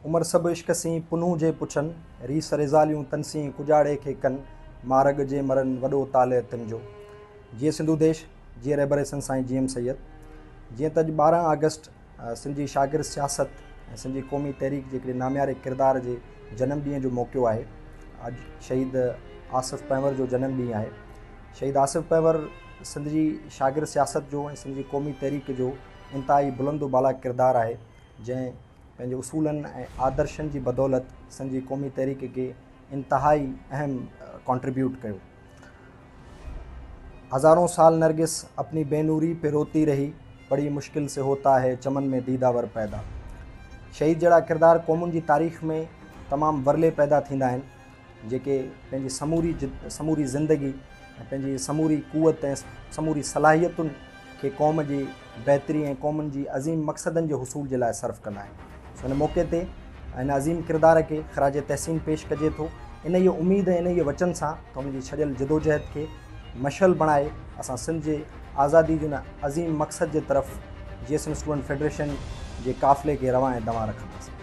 عمر سڀ عشق سين پنهون جي پڇن، ريس ريزاليون تن سين ڪجاڙي کي ڪن، مارڳ جي مرن وڏو طالع تن جو. جيئي سنڌو ديش، جيئي رهبر سنڌ سائين جي ايم سيد. جيئن ته اڄ 12 آگسٽ سنڌ جي شاگرد سياست ۽ سنڌ جي قومي تحريڪ جي هڪڙي نامياري ڪردار جي جنم ڏينهن جو موقعو آهي. اڄ شهيد آصف پنهور جو جنم ڏينهن آهي. شهيد آصف پنهور سنڌ جي شاگرد سياست جو ۽ سنڌ جي قومي تحريڪ جو انتهائي بلند و بالا ڪردار آهي، جنهن پنهنجي اصولن ۽ آدرشن جي بدولت سنڌ جي قومي تحريڪ کي انتهائي اهم ڪانٽريبيوٽ ڪيو. هزارون سال نرگس اپني بي نوري پي روتي رهي، بڙي مشڪل سي هوتا هي چمن ۾ ديده ور پيدا. شهيد جهڙا ڪردار قومن جي تاريخ ۾ تمام ورلي پيدا ٿيندا آهن، جيڪي پنهنجي سموري سموري زندگي ۽ پنهنجي سموري قوت ۽ سموري صلاحيتن کي قوم جي بهتري ۽ قومن جي عظيم مقصدن جي حصول جي لاء صرف ڪندا آهن. سو ان موقعي تي ان عظيم ڪردار کي خراج تحسين پيش ڪجي ٿو، انهيء اميد ۽ انهيء وچن سان ته ان جي ڇڏيل جدوجهد کي مشعل بڻائي اسان سنڌ جي آزادي جي ان عظيم مقصد جي طرف جي ايس ايم اسٽوڊنٽ فيڊريشن جي قافلي کي روان ۽ دوان رکنداسين.